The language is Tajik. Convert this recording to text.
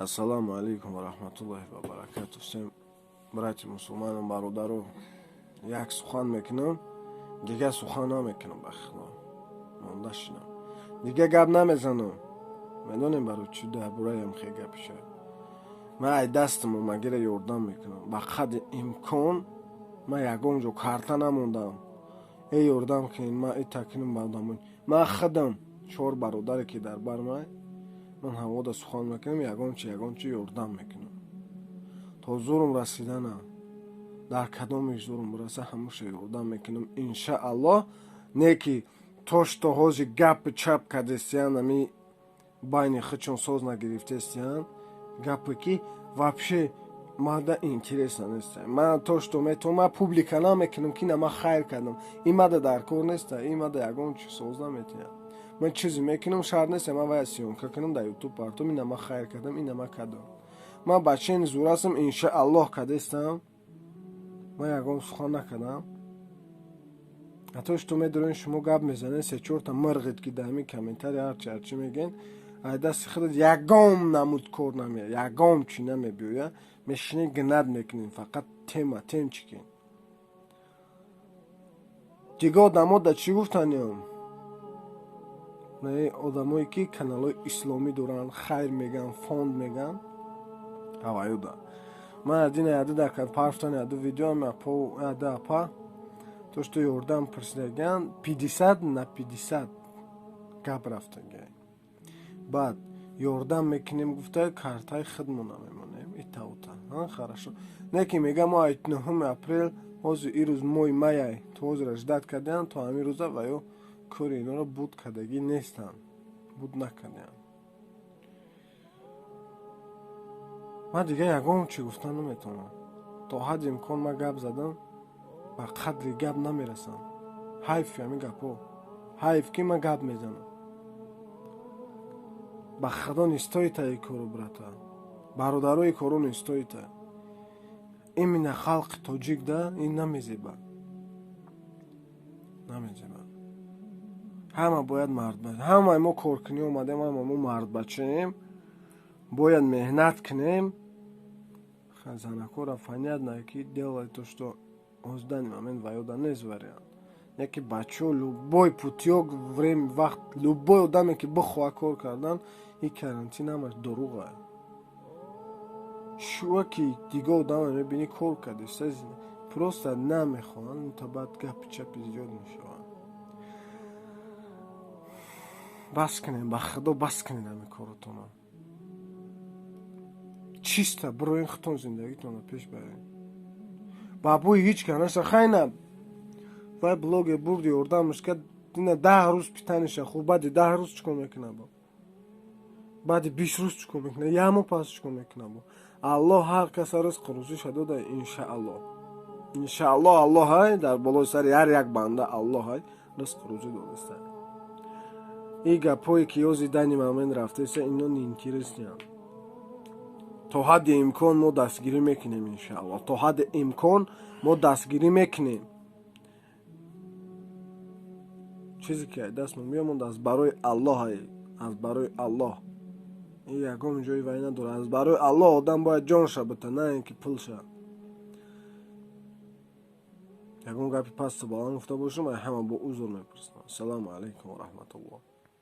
Ассаламу алейкум ва раҳматуллоҳи ва баракату. Всем братья мусулманам, бародаро, як сухан мекунам, дигар сухан намекунам, ба худо. Монда шинам. Дигар гап намезанам. Медонем барои чӣ дар бораям хе гапиша. Ман ай дастам омагира ёрдам мекунам. Ба қадри имкон ман ягон ҷо карта намондам. Э ёрдам кунед, ман ита кунам ба одамон. Ман худам чор бародаре ки дар бар ман ман ҳавода сухан мекунам, ягон чи ягон чи ёрдам мекунам. То зурум расиданам. Дар кадомиш зурум бираса, ҳамаша ёрдам мекунам, иншааллоҳ. Не ки то что ҳози гапи чап кардестиян, ами байни худшон соз нагирифтестиян, гапе ки вообще мада интересно неста. Ман то что метавонам, ман публика намекунам, ки на ман хайр кардам. Ин мада дар кор неста, ин мада ягон чи соз наметиҳад. Ман чизе мекунам, шарт нест ман вая съёмка кунам, дар ютуб партом, ина ман хайр кардам, ина ман кардам. Ман бачаи зур ҳастам, иншааллоҳ кардестам. Ман ягон сухан накардам. Ҳатто что медорен, шумо гап мезанед, се чорта мирғед, ки дар ҳамин комментария ҳарчи ҳарчи мегӯен, ай дасти худат ягон намуд кор намеяд, ягон чӣ намебиёяд. Мешинед, гнать мекунед, фақат тема темчики. Дигар одамо да чӣ гуфтаниям? Одамое ки каналҳои исломӣ доранд, хайр мегӯянд, фонд мегӯянд, ҳаваюда. Ман адина яду дар парфтани яду видеоам апо яду апа то что ёрдам пурсидагиан, 50 на 50 гап рафтагиай. Баъд ёрдам мекунем гуфта, картаи худмона мемонем, итаута. Хорошо. Не ки мегам, мо ай 9 апрел, ҳозир ирӯз моҳи маяй, то ҳозира ждать кардиан, то ҳамин рӯза ва ё кори иноро буд кардагӣ нестанд, буд накардианд. Ман дигар ягон чӣ гуфтан наметавонам. То ҳадди имкон ман гап задам, ба қадри гап намерасам. Ҳайф ҳамин гапҳо, ҳайф ки ман гап мезанам. Ба худо не стоит и кору, брата. Бародарои кору не стоит. Именно халқи тоҷик да ин намезеба. Намезеба. Ҳама бояд мардбача. Ҳамаи мо коркунӣ омадем, ҳама мо мардбачаем. Бояд меҳнат кунем. Занакора понятно, ки делай то, что в данный момент ваёда нест вариант. Яке бачаҳо любой путёк, время, вақт, любой одаме ки бихоҳа кор кардан, ин карантин ҳамаш дурӯға. Шуа ки дигар одама мебинӣ, кор кардеста, просто намехоҳанд, то баъд гапи чапи зиёд мешаванд. Бас кунем, ба худо, бас кунед ҳамин коротонро. Чиста бироин, худтон зиндагитонро пеш баред. Ба бӯи ҳеҷ ка наша. Хайна вай блогер бурди, ёрдамаш кард, ина 10 рӯз питаниша хуб, баъди 10 рӯз чӣ кор мекунад бо? Баъди 20 рӯз чӣ кор мекунад? Як моҳ пас чӣ кор мекунад бо? Аллоҳ ҳар каса ризқу рӯзиша дода, иншааллоҳ. Иншааллоҳ, Аллоҳ ҳай дар болои сари ҳар як банда, Аллоҳ ҳай ризқу рӯзӣ додаста. Ин гапҳое ки ёзи данный момент рафтеса, ино неинтересный анд. То ҳадди имкон мо дастгирӣ мекунем, иншааллоҳ. То ҳадди имкон мо дастгирӣ мекунем. Чизе ки даст мо меомонд, аз барои Аллоҳ, аз барои Аллоҳ. Ин ягон ҷои вай надорад. Аз барои Аллоҳ одам бояд ҷонша бита, на ин ки пулша. Ягон гапи пасту баланд гуфта бошам, ай ҳама бо узр мепурсам. Ассалому алайкум ва раҳматуллоҳ.